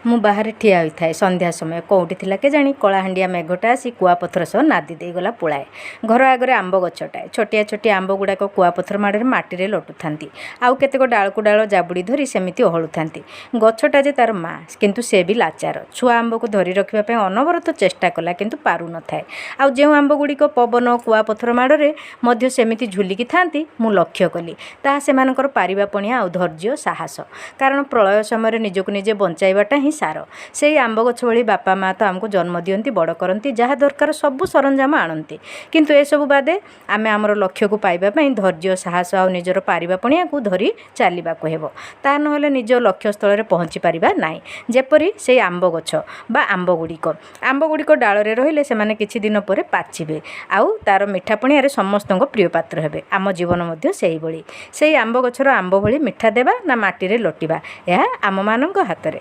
ମୁଁ ବାହାରେ ଠିଆ ହୋଇଥାଏ। ସନ୍ଧ୍ୟା ସମୟ। କୋଉଠି ଥିଲା କେଜାଣି, କଳାହାଣ୍ଡିଆ ମେଘଟା ଆସି କୁଆପଥର ସହ ନାଦି ଦେଇଗଲା ପୁଳାଏ। ଘର ଆଗରେ ଆମ୍ବ ଗଛଟାଏ। ଛୋଟିଆ ଛୋଟିଆ ଆମ୍ବଗୁଡ଼ାକ କୁଆପଥର ମାଡ଼ରେ ମାଟିରେ ଲୋଟୁଥାନ୍ତି। ଆଉ କେତେକ ଡାଳକୁ ଡାଳ ଜାବୁଡ଼ି ଧରି ସେମିତି ଓହଳୁଥାନ୍ତି। ଗଛଟା ଯେ ତା'ର ମା', କିନ୍ତୁ ସେ ବି ଲାଚାର। ଛୁଆ ଆମ୍ବକୁ ଧରି ରଖିବା ପାଇଁ ଅନବରତ ଚେଷ୍ଟା କଲା, କିନ୍ତୁ ପାରୁନଥାଏ। ଆଉ ଯେଉଁ ଆମ୍ବଗୁଡ଼ିକ ପବନ, କୁଆପଥର ମାଡ଼ରେ ମଧ୍ୟ ସେମିତି ଝୁଲିକି ଥାନ୍ତି, ମୁଁ ଲକ୍ଷ୍ୟ କଲି, ତାହା ସେମାନଙ୍କର ପାରିବା ପଣିଆ ଆଉ ଧୈର୍ଯ୍ୟ, ସାହସ। କାରଣ ପ୍ରଳୟ ସମୟରେ ନିଜକୁ ନିଜେ ବଞ୍ଚାଇବାଟା ହିଁ ସାର। ସେଇ ଆମ୍ବ ଗଛ ଭଳି ବାପା ମା' ତ ଆମକୁ ଜନ୍ମ ଦିଅନ୍ତି, ବଡ଼ କରନ୍ତି, ଯାହା ଦରକାର ସବୁ ସରଞ୍ଜାମ ଆଣନ୍ତି। କିନ୍ତୁ ଏସବୁ ବାଦେ ଆମେ ଆମର ଲକ୍ଷ୍ୟକୁ ପାଇବା ପାଇଁ ଧୈର୍ଯ୍ୟ, ସାହସ ଆଉ ନିଜର ପାରିବା ପଣିଆକୁ ଧରି ଚାଲିବାକୁ ହେବ। ତା ନହେଲେ ନିଜ ଲକ୍ଷ୍ୟସ୍ଥଳରେ ପହଞ୍ଚି ପାରିବା ନାହିଁ। ଯେପରି ସେଇ ଆମ୍ବ ଗଛ ବା ଆମ୍ବଗୁଡ଼ିକ। ଆମ୍ବଗୁଡ଼ିକ ଡାଳରେ ରହିଲେ ସେମାନେ କିଛି ଦିନ ପରେ ପାଚିବେ ଆଉ ତା'ର ମିଠା ପଣିଆରେ ସମସ୍ତଙ୍କ ପ୍ରିୟ ପାତ୍ର ହେବେ। ଆମ ଜୀବନ ମଧ୍ୟ ସେଇଭଳି। ସେଇ ଆମ୍ବ ଗଛର ଆମ୍ବ ଭଳି ମିଠା ଦେବା ନା ମାଟିରେ ଲୋଟିବା, ଏହା ଆମମାନଙ୍କ ହାତରେ।